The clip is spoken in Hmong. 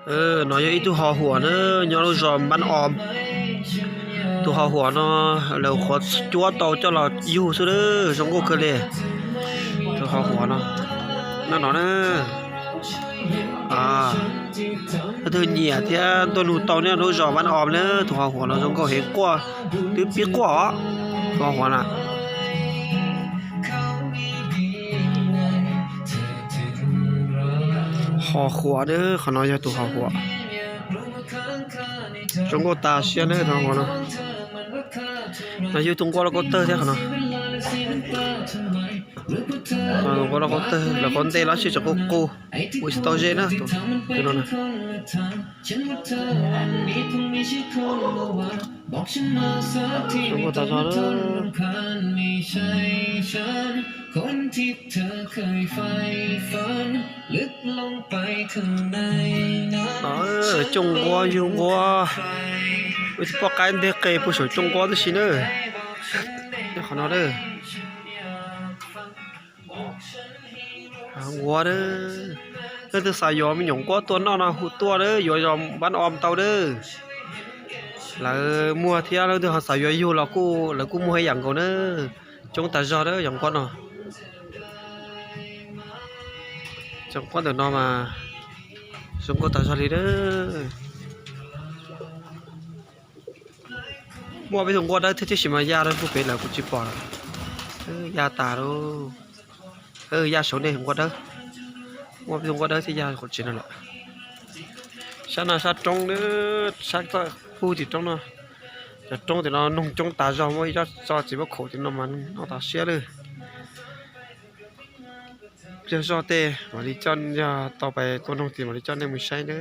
No yog ib tug ho huam na, nyob lub zos Npab Os. Tus ho huam no lawv qhuav cuab tau coj los yug xwb na, zoo nkauj kawg li. Tus ho huam no, no no na, leej twg nyiam thiab tuaj nug tau nyob lub zos Npab Os na, tus ho huam no zoo nkauj heev, quaj twb pib quaj os, tus ho huam na. Ho huam na, qhov no yog tus ho huam. Zoo nkauj tas siab na tus ho huam no. No yog tus nquab lauj kaub tawg thiab qhov no. Tus nquab lauj kaub tawg, lawv qhuav ntes los sib tseem qus qus, ua tsis tau ze na tus no na. Zoo nkauj tas zog na. Cooj nquab yug nquab, ua tsis poj qaib nteg qe puag saum cooj nquab tib si na. Qhov no na, nquab na, leej twg xav yuav me nyuam nquab tuaj noj no hu tuaj na, yuav zos Npab Os tau na. Lawv muag thiab, leej twg ho xav yuav yug los kuj, lawv kuj muag ib yam nkaus na. Coob tas zog na cov nquab no. Cov nquab ntawm no mas zoo nkauj tas zog li na. Muaj peb tug nquab dawb thiab, tiam sis mas ya lawm puag pem lawm kuv tsis pom lawm. Ya tas lawm. Ya saum nej nquab dawb. Muaj peb tug nquab dawb thiab ya qhov tsev no lawm. Sab no sab roob, sab txoj pug tim roob no. Cov roob tim no noog coob tas zog, muaj ib tsob txiv pob khaum tim no mas noj tas siab lawm. Pliag zoj tej mam li coj, yog tau pais tua noog tim mam li coj nej mus saib nawb.